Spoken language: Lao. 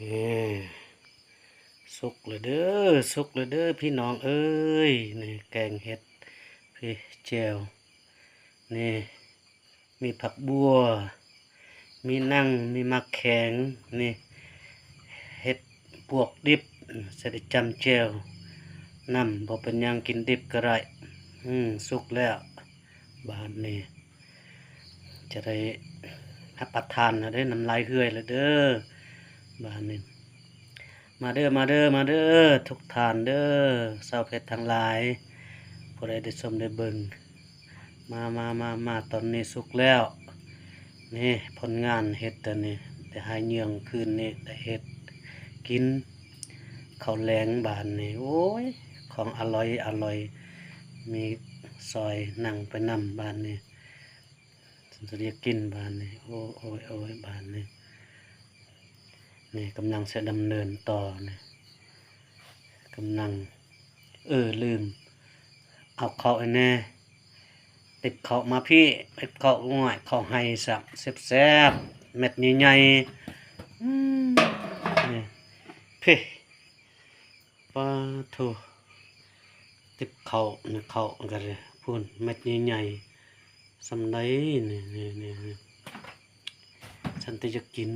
ນີ້ ສຸກແລ້ວເດີ ສຸກແລ້ວເດີພີ່ນ້ອງເອີຍ. ນີ້ແກງເຫັດ ພີ້ແຈ່ວ ນີ້ ມີຜັກບົ່ວ ມີໜັງ ມີໝາກແຂງ ນີ້ ເຫັດປວກດິບ ໃສ່ໄດ້ຈ້ຳແຈ່ວນຳ ບໍ່ເປັນຫຍັງ ກິນດິບກໍໄດ້. ອື ສຸກແລ້ວ ບາດນີ້ຈະໄດ້ຮັບປະທານແລ້ວເດ້ ນ້ຳລາຍເຮືອຍແລ້ວເດີ ບາດນີ້. ມາເດີ ມາເດີ ມາເດີ ທຸກທ່ານເດີ ຊາວເພັດທັງຫຼາຍ ຜູ້ໃດໄດ້ຊົມໄດ້ເບິ່ງ ມາ ມາ ມາ ມາ ຕອນນີ້ສຸກແລ້ວ. ນີ້ຜົນງານເຫັດຕອນນີ້ ໄດ້ຫາເຫຍື່ອງຄືນນີ້ ໄດ້ເຫັດກິນເຂົ້າແລງບາດນີ້. ໂອ້ຍ ຂອງອະລ່ອຍ ອະລ່ອຍ ມີຊອຍໜັງໄປນຳບາດນີ້. ສັນຈະໄດ້ກິນບາດນີ້ ໂອ້ຍ ໂອ້ຍ ໂອ້ຍ ບາດນີ້. ນີ້ກຳລັງຊິດຳເນີນຕໍ່ນີ້ ກຳລັງ ເອີ ລືມເອົາເຂົ້າອັນແນ່ ຕິບເຂົ້າມາພີ້ ຕິບເຂົ້າ ໂອ້ຍ ເຂົ້າໄຮ່ຊ້ຳ ແຊບໆ ເມັດໃຫຍ່ໆ ອືມ ນີ້ ພີ້ ປາໂທ້ ຕິບເຂົ້ານະ ເຂົ້າກໍໄດ້ ພຸ້ນ ເມັດໃຫຍ່ໆ ສ່ຳໃດ ນີ້ ນີ້ ນີ້ ນີ້ ສັນແຕ່ຢາກກິນ